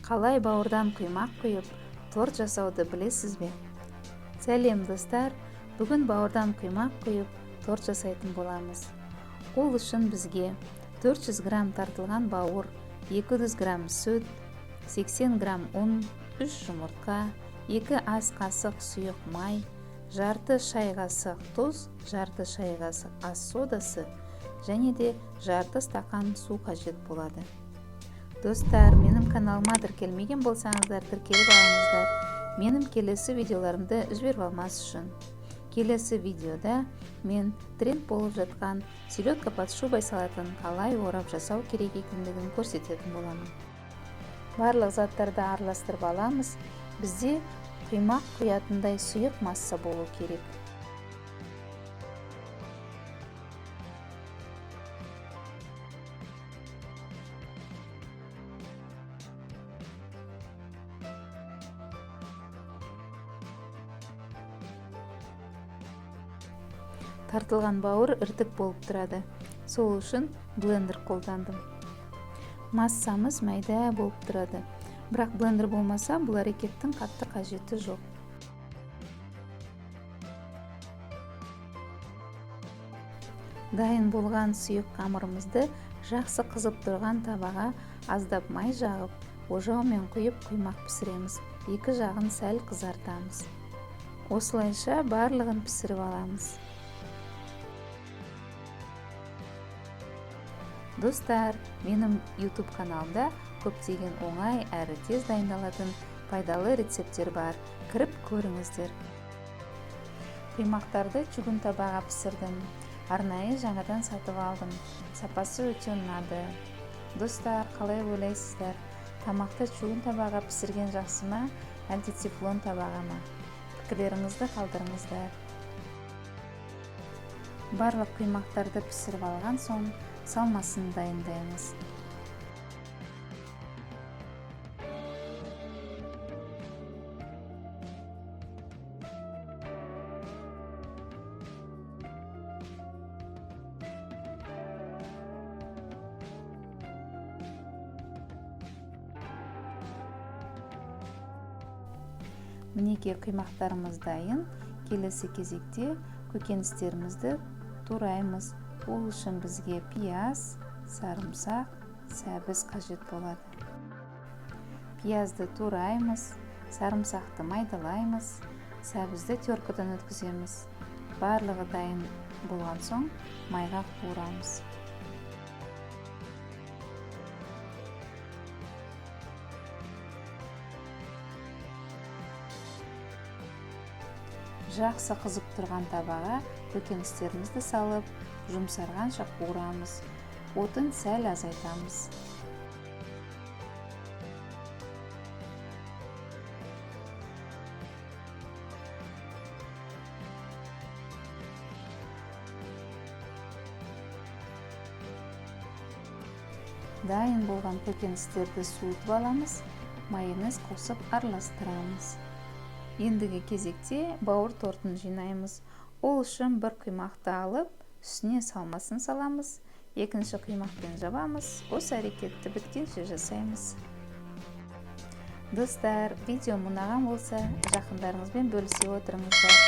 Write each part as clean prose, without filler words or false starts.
Қалай бауырдан құймақ құйып, торт жасауды білесіз бе? Сәлем, достар! Бүгін бауырдан құймақ құйып, торт жасайтын боламыз. Ол үшін бізге 400 грамм тартылған бауыр, 200 грамм сүт, 80 грамм ұн, 3 жұмыртқа, 2 ас қасық сұйық май, жарты шай қасық тұз, жарты шай қасық ас содасы және де жарты стақан су қажет болады. Достар, менің каналыма тіркелмеген болсаңыздар, тіркеліп алыңыздар. Менің келесі видеоларымды жіберіп алмас үшін. Келесі видеода мен тренд болып жатқан селедка под шубой салатын қалай орап жасау керек екендігін көрсететін боламын. Барлық заттарды араластырып аламыз. Бізде құймақ құятындай сұйық масса болу керек. Тартылған бауыр іртік болып тұрады. Сол үшін блендер қолдандым. Массамыз майда болып тұрады. Бірақ блендер болмаса, бұл әрекеттің қатты қажеті жоқ. Дайын болған сұйық қамырымызды жақсы қызып тұрған табаға аздап май жағып, ожаумен құйып құймақ пісіреміз. Екі жағын сәл қызартамыз. Осылайша барлығын пісіріп аламыз. Достар, менің YouTube каналымда көптеген оңай әрі тез дайындалатын пайдалы рецепттер бар. Кіріп көріңіздер. Құймақтарды чугун табаға пісірдім. Арнайы жаңадан сатып алдым. Сапасы өте ұнады. Достар, қалай ойлайсыздар? Тамақты чугун табаға пісірген жақсы ма, әлде тефлон табаға ма? Пікірлеріңізді қалдырыңыздар. Барлық құймақтарды пісіріп алған соң, салмасын дайындаймыз. Мінекей, құймақтарымыз дайын. Келесі кезекте көкөністерімізді тураймыз. Ол үшін бізге пияз, сарымсақ, сәбіз қажет болады. Пиязды тураймыз, сарымсақты майдалаймыз, сәбізді теркадан өткіземіз. Барлығы дайын болған соң, майға қуырамыз. Жақсы қызып тұрған табаға көкөністерімізді салып, жұмсарғанша қуырамыз. Отын сәл азайтамыз. Дайын болған көкөністерді суытып аламыз, майонез қосып араластырамыз. Ендігі кезекте бауыр тортын жинаймыз. Ол үшін бір құймақты алып, үстіне салмасын саламыз, екінші құймақпен жабамыз. Осы әрекетті біткенше жасаймыз. Достар, видеом ұнаған болса, жақындарыңызбен бөлісе отырыңыздар.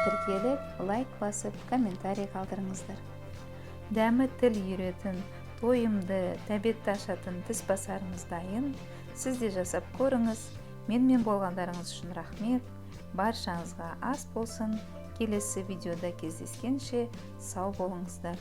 Тіркеліп, лайк басып, комментарий қалдырыңыздар. Дәмі тіл үйіретін, тойымды, тәбетті ашатын тіс басарымыз дайын. Сіз де жасап көріңіз. Менімен болғандарыңыз үшін рахмет. Баршаңызға ас болсын. Келесі видеода кездескенше сау болыңыздар.